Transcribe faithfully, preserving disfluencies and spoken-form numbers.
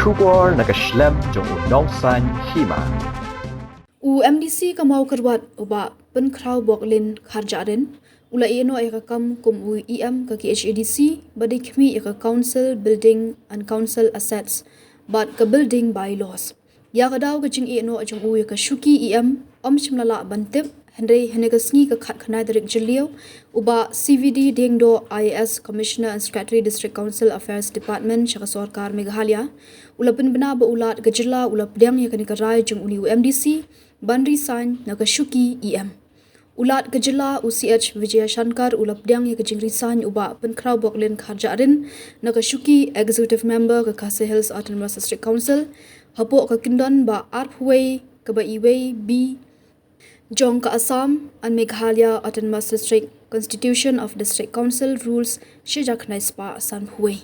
Khubor na ka shlem jong u Nongsaiñ Hima. U MDC ka Mawkyrwat u Bah Pynkhraw Boklin Kharjahrin u la ïehnoh ïa ka kam kum u EM ka KHADC, ba dei khmih ïa ka Council Building and Council Assets bad ka Building Bylaws. Ïa ka daw ka jingïehnoh jong u ïa ka shuki EM ym shym la lah ban tip, hynrei hynne ka sngi ka khatkhyndai tarik Jylliew, u Bah CVD Diengdoh, IAS, Commissioner and Secretary, District Council Affairs Department sha ka sorkar Meghalaya, u la pynbna ba u Lat ka jylla u la pdiang ïa kane ka rai jong une u MDC ban resign na ka shuki EM. U Lat ka jylla u C H Vijayashankar u la pdiang ïa ka jingresign u Bah Pynkhraw Boklin Kharjahrin na ka shuki Executive Member ka Khasi Hills Autonomous District Council hapoh ka kyndon ba arphew wei kaba iwei B jong ka Assam and Meghalaya Autonomous District Constitution of District Council Rules shihajar khyndai spah sanphew wei.